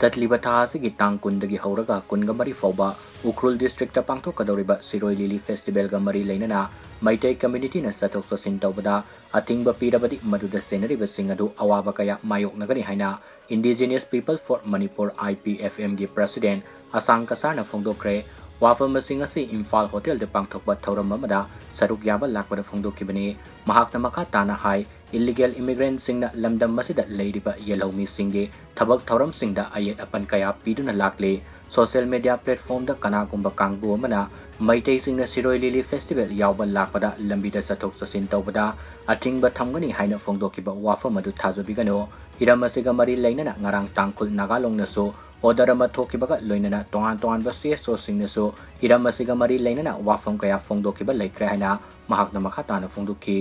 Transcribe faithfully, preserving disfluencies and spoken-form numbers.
ꯆꯠꯂꯤꯕ ꯊꯥ ꯑꯁꯤꯒꯤ ꯇꯥꯡ ꯀꯨꯟꯗꯒꯤ ꯍꯧꯔꯒ ꯀꯨꯟꯒ ꯃꯔꯤ ꯐꯥꯎꯕ ꯎꯈ꯭ꯔꯨꯜ ꯗꯤꯁꯇ꯭ꯔꯤꯛꯇ ꯄꯥꯡꯊꯣꯛꯀꯗꯧꯔꯤꯕ ꯁꯤꯔꯣꯏ ꯂꯤꯂꯤ ꯐꯦꯁꯇꯤꯚꯦꯜꯒ ꯃꯔꯤ ꯂꯩꯅꯅ ꯃꯩꯇꯩ ꯀꯝꯃ꯭ꯌꯨꯅꯤꯇꯤꯅ ꯆꯠꯊꯣꯛ ꯆꯠꯁꯤꯟ ꯇꯧꯕꯗ ꯑꯊꯤꯡꯕ ꯄꯤꯔꯕꯗꯤ ꯃꯗꯨꯗ ꯆꯦꯟꯅꯔꯤꯕꯁꯤꯡ ꯑꯗꯨ ꯑꯋꯥꯕ ꯀꯌꯥ ꯃꯥꯌꯣꯛꯅꯒꯅꯤ ꯍꯥꯏꯅ Indigenous People for Manipur, I P F M, ꯒꯤ ꯄ꯭ꯔꯁꯤꯗꯦꯟ ꯑꯁꯥꯡ ꯀꯁꯥꯔꯅ ꯐꯣꯡꯗꯣꯛꯈ꯭ꯔꯦ꯫ ꯋꯥꯐꯝꯁꯤꯡ ꯑꯁꯤ ꯏꯝꯐꯥꯜ ꯍꯣꯇꯦꯜꯗ ꯄꯥꯡꯊꯣꯛꯄ ꯊꯧꯔꯝ ꯑꯃꯗ ꯁꯔꯨꯛ ꯌꯥꯕ ꯂꯥꯛꯄꯗ ꯐꯣꯡꯗꯣꯛꯈꯤꯕꯅꯤ꯫ ꯃꯍꯥꯛꯅ ꯃꯈꯥ ꯇꯥꯅ ꯍꯥꯏ, ꯏꯜꯂꯤꯒꯦꯜ ꯏꯃꯤꯒ꯭ꯔꯦꯟꯠꯁꯤꯡꯅ ꯂꯝꯗꯝ ꯑꯁꯤꯗ ꯂꯩꯔꯤꯕ ꯌꯦꯜꯍꯧꯃꯤꯁꯤꯡꯒꯤ ꯊꯕꯛ ꯊꯧꯔꯝꯁꯤꯡꯗ ꯑꯌꯦꯠ ꯑꯄꯟ ꯀꯌꯥ ꯄꯤꯗꯨꯅ ꯂꯥꯛꯂꯤ꯫ ꯁꯣꯁꯤꯌꯦꯜ ꯃꯤꯗꯤꯌꯥ ꯄ꯭ꯂꯦꯠꯐꯣꯔꯝꯗ ꯀꯅꯥꯒꯨꯝꯕ ꯀꯥꯡꯕꯨ ꯑꯃꯅ ꯃꯩꯇꯩꯁꯤꯡꯅ ꯁꯤꯔꯣꯏ ꯂꯤꯂꯤ ꯐꯦꯁꯇꯤꯚꯦꯜ ꯌꯥꯎꯕ ꯂꯥꯛꯄꯗ ꯂꯝꯕꯤꯗ ꯆꯠꯊꯣꯛ ꯆꯠꯁꯤꯟ ꯇꯧꯕꯗ ꯑꯊꯤꯡꯕ ꯊꯝꯒꯅꯤ ꯍꯥꯏꯅ ꯐꯣꯡꯗꯣꯛꯈꯤꯕ ꯋꯥꯐꯝ ꯑꯗꯨ ꯊꯥꯖꯕꯤꯒꯅꯨ꯫ ꯍꯤꯔꯝ ꯑꯁꯤꯒ ꯃꯔꯤ ꯂꯩꯅꯅ ꯉꯔꯥꯡ ꯇꯥꯡꯈꯨꯜ ꯅꯥꯒꯥ ꯂꯣꯡꯅꯁꯨ ꯑꯣꯔꯗꯔ ꯑꯃ ꯊꯣꯛꯈꯤꯕꯒ ꯂꯣꯏꯅꯅ ꯇꯣꯉꯥꯟ ꯇꯣꯉꯥꯟꯕ ꯁꯤ ꯑꯦꯁ ꯑꯣꯁꯤꯡꯅꯁꯨ ꯍꯤꯔꯝ ꯑꯁꯤꯒ ꯃꯔꯤ ꯂꯩꯅꯅ ꯋꯥꯐꯝ ꯀꯌꯥ ꯐꯣꯡꯗꯣꯛꯈꯤꯕ ꯂꯩꯈ꯭ꯔꯦ ꯍꯥꯏꯅ ꯃꯍꯥꯛꯅ ꯃꯈꯥ ꯇꯥꯅ ꯐꯣꯡꯗꯣꯛꯈꯤ꯫